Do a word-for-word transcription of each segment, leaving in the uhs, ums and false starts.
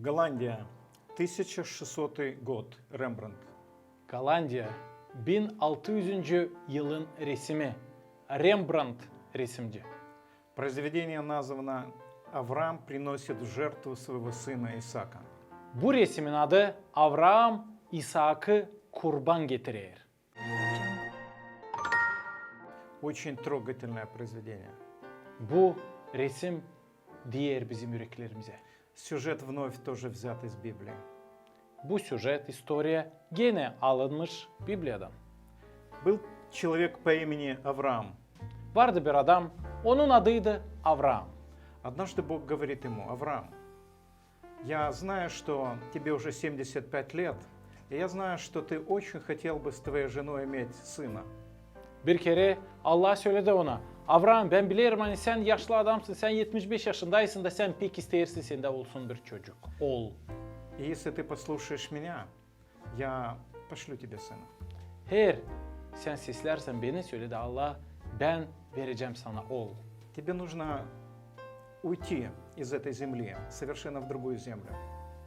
Голландия, тысяча шестисотый год, Рембрандт. Голландия, bin altı yüzüncü yılın resimi, Rembrandt resimci. Произведение названо «Авраам приносит в жертву своего сына Исаака». Bu resimin adı Avraam İsaakı kurban getirer. Очень трогательное произведение. Bu resim diyer bizim üreklerimizä. Сюжет вновь тоже взят из Библии. Bu süjet, istoriya genä alınmış Bibliyadan. Был человек по имени Авраам. Vardı bir adam, onun adıydı Avraam. Однажды Бог говорит ему: «Авраам, я знаю, что тебе уже семьдесят пять лет, и я знаю, что ты очень хотел бы с твоей женой иметь сына». Bir kerä Allah söledi ona: Avraam, bän bilerim, ani sän yaşlı adamsın, sän etmiş beş yaşındaysın da sän pek isteersin, sendä olsun bir çocuk, ool. И если ты послушаешь меня, я пошлю тебе сына. Eer sän seslärsän beni, söledi Allah, bän verecäm sana ool. Тебе нужно уйти из этой земли, совершенно в другую землю.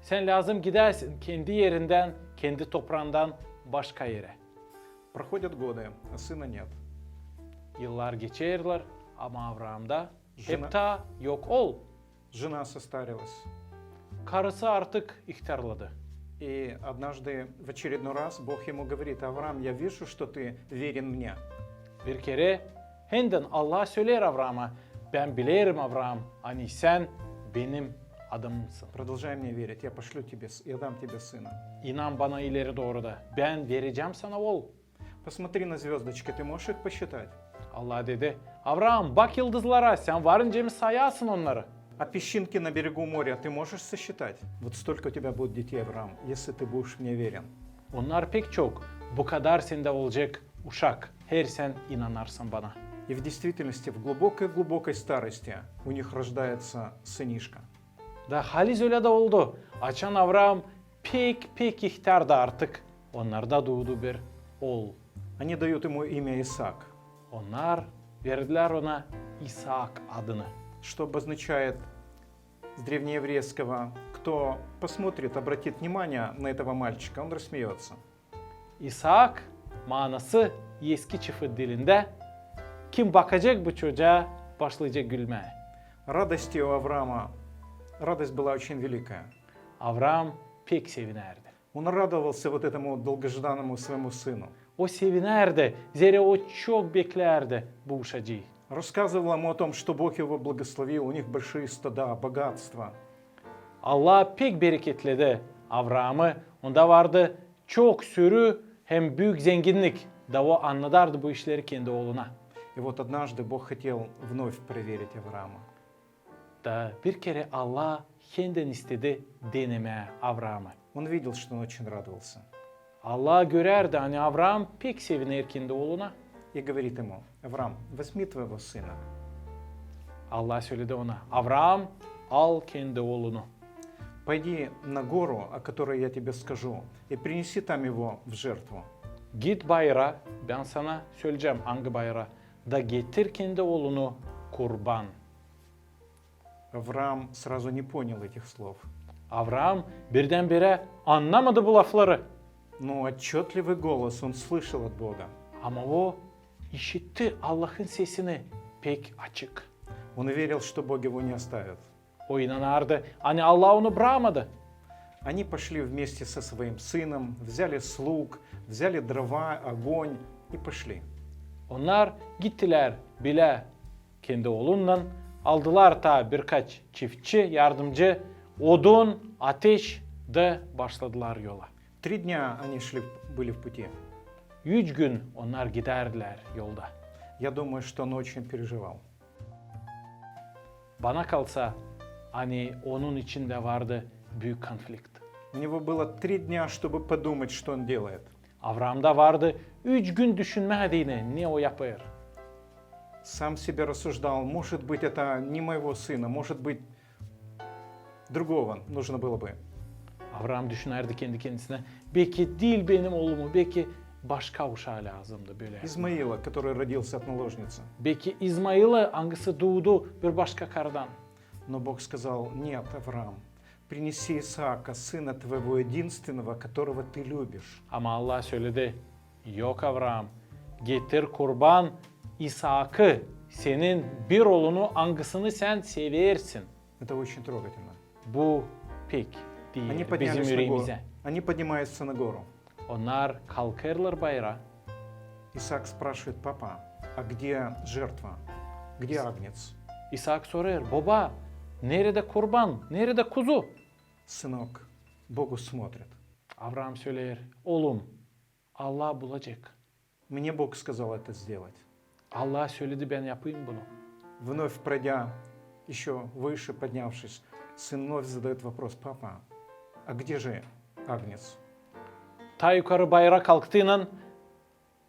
Sän lääzım gidäsin kendi erindän, kendi topraandan başka erä. Проходят годы, а сына нет. Yıllar geçerlär, ama Avraamda Жена- heptä yok ool. Жена состарилась. Karısı artık ihtärladı. И однажды в очередной раз Бог ему говорит: «Авраам, я вижу, что ты верен мне». Bir kerä hendän Allah söleer Avraama: bän bilerim, Avraam, ani sän benim adamımsın. Продолжай мне верить, я пошлю тебе, с- я дам тебе сына. İnan bana ileri dooru da, bän verecäm sana ool. Посмотри на звездочки, ты можешь их посчитать? Allah dedi: Avraam, bak yıldızlara, sän var nicä mi sayasın onnarı? А песчинки на берегу моря ты можешь сосчитать? Вот столько у тебя будет детей, Авраам, если ты будешь мне верен. Onnar pek çok, bu kadar sendä olacek uşak, eer sän inanarsan bana. И в действительности, в глубокой-глубокой старости у них рождается сынишка. Da haliz ölä dä oldu. Açan Avraam pek, pek ihtärdi artık, onnarda duudu bir ool. Они дают ему имя Исаак, Onnar verdilär ona İsaak adını. что обозначает с древнееврейского: кто посмотрит, обратит внимание на этого мальчика, он рассмеется. İsaak maanası eski çifit dilindä: kim bakacek bu çocaa, başlayacek gülmää. Радости у Авраама, радость была очень великая. Avraam pek sevinärdi. Он радовался вот этому долгожданному своему сыну. O sevinärdi, zerä o çok beklärdi bu uşacıı. Рассказывал ему о том, что Бог его благословил, у них большие стада, богатства. Allah pek bereketledi Avraamı, onda vardı çok sürü hem büük zenginnik, da o annadardı bu işleri kendi ooluna. И вот однажды Бог хотел вновь проверить Авраама. Da bir kerä Allah hendän istedi denemää Avraamı. Он видел, что он очень радовался. Allah görärdi, ani Avraam pek seviner kendi ooluna. И говорит ему: «Авраам, возьми твоего сына, Allah söledi ona: Avraam, al kendi oolunu. Пойди на гору, о которой я тебе скажу, и принеси там его в жертву». Git bayıra, bän sana söleyecäm, angı bayıra, da getir kendi oolunu kurban. Авраам сразу не понял этих слов. Avraam birdän-birä annamadı bu lafları. Но отчётливый голос он слышал от Бога. Ama o işitti Allahın sesini pek açık. Он верил, что Бог его не оставит. O inanardı, ani Allah onu brakmadı. Они пошли вместе со своим сыном, взяли слуг, взяли дрова, огонь и пошли. Onnar gittilär bilä kendi oolunnan, aldılar taa birkaç çiftçi, yardımcı, odun, ateş da başladılar yola. Три дня они шли, были в пути. Üç gün onnar gidärdilär yolda. Я думаю, что он очень переживал. Bana kalsa, ani onun içindä vardı büük konflikt. У него было три дня, чтобы подумать, что он делает. Avraamda vardı üç gün düşünmää deyni, ne o yapêr. Сам себе рассуждал: «Может быть, это не моего сына, может быть, другого нужно было бы». Avraam düşünärdi kendi-kendisinä: beki diil benim oolumu, beki başka uşaa lääzımdı bölä. Измаила, который родился от наложницы. Beki İzmaili, angısı duudu bir başka karıdan. Но Бог сказал: «Нет, Авраам, принеси Исаака, сына твоего единственного, которого ты любишь. Ama Allah söledi: yok, Avraam, getir kurban İsaakı, senin bir olunu, angısını sän seversin. Это очень трогательно. Bu pek diyer bizim üreemizä. Они поднялись на гору. Они поднимаются на гору. Onnar kalkêrlar bayıra. Исаак спрашивает: «Папа, а где жертва? Где агнец?» İsaak sorêr: «Boba, neredä kurban, neredä kuzu?» «Сынок, Богу смотрит». Avraam söleer: «Olum, Allah bulacek». «Мне Бог сказал это сделать». «Allah söledi, bän yapayım bunu». Вновь пройдя ещё выше, поднявшись, сын вновь задаёт вопрос: «Папа, а где же агнец?» Taa yukarı bayıra kalktıynan,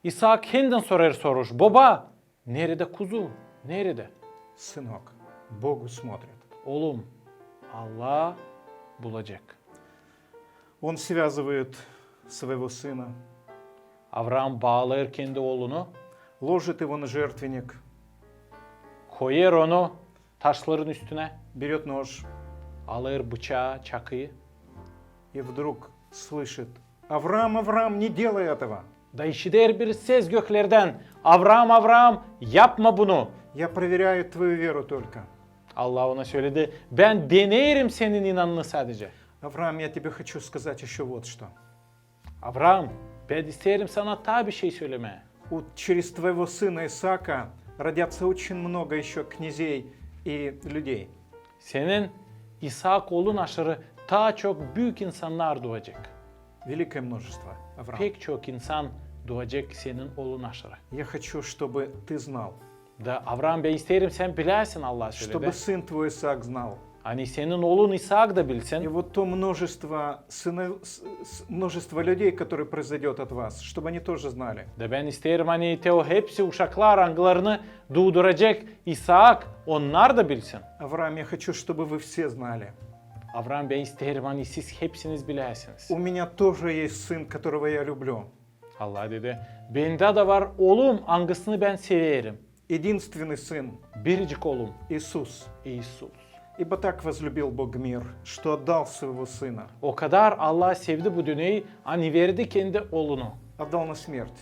İsaak hendän sorêr soruş: «Boba, neredä kuzu, neredä?» «Сынок, Богу смотрит». «Olum, Allah bulacek». Он связывает своего сына. Avraam baalêêr kendi olunu. Ложит его на жертвенник. Koyêr onu taşların üstünä. Берёт нож. Alêr bıçaa, çakıyı. И вдруг слышит: «Авраам, Авраам, не делай этого!» Da işider bir ses göklerdän: «Avraam, Avraam, yapma bunu!» «Я проверяю твою веру только». Allah ona söledi: «Bän deneerim senin inanını sadecä». «Авраам, я тебе хочу сказать ещё вот что». «Avraam, bän isteerim sana taa bir şey sölemää». «У, через твоего сына Исаака родятся очень много ещё князей и людей». Senin İsaak olun aşırı taa çok büük insannar duacek. Великое множество, Авраам. Pek çok insan duacek senin olun aşırı. Я хочу, чтобы ты знал. Da, Avraam, bän isteerim sän biläsin, Allah söledi. Чтобы сын твой Исаак знал. Ani senin olun İsaak da bilsin. И вот то множество сыны-, с-, с-, множество людей, которое произойдёт от вас, чтобы они тоже знали. Da bän isteerim, ani te o hepsi uşaklar, angılarını duuduracek İsaak, onnar da bilsin. Авраам, я хочу, чтобы вы все знали. Avraam, bän isteerim, ani siz hepsiniz biläsiniz. У меня тоже есть сын, которого я люблю. Allah dedi: «Bendä dä var olum, angısını bän severim». Единственный сын. Biricik olum. Иисус. İisus. Ибо так возлюбил Бог мир, что отдал своего сына. O kadar Allah sevdi bu dünneyi, ani verdi kendi olunu. Отдал на смерть.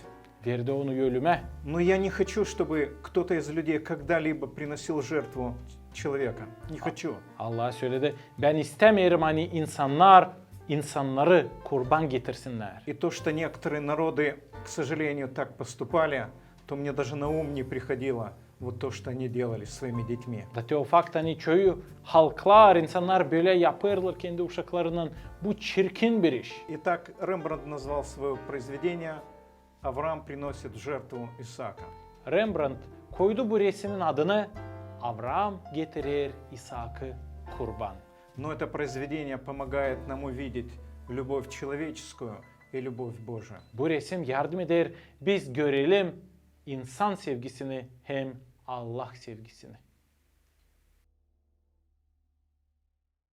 Verdi onu ölümä. Но я не хочу, чтобы кто-то из людей когда-либо приносил жертву человека. Не хочу. Allah söledi: «Bän istämeerim, ani insannar insannarı kurban getirsinnär». И то, что некоторые народы, к сожалению, так поступали, то мне даже на ум не приходило вот то, что они делали с своими детьми. Da te o fakt, ani çoyu halklar, insannar bölä yapêrlar kendi uşaklarınnan, bu çirkin bir iş. Итак, Рембрандт назвал своё произведение «Авраам приносит в жертву Исаака». Rembrandt koydu bu resimin adını «Avraam getirer İsaakı kurban». Но это произведение помогает нам увидеть любовь человеческую и любовь Божию. Bu resim yardım eder biz görelim insan sevgisini hem Allah sevgisini.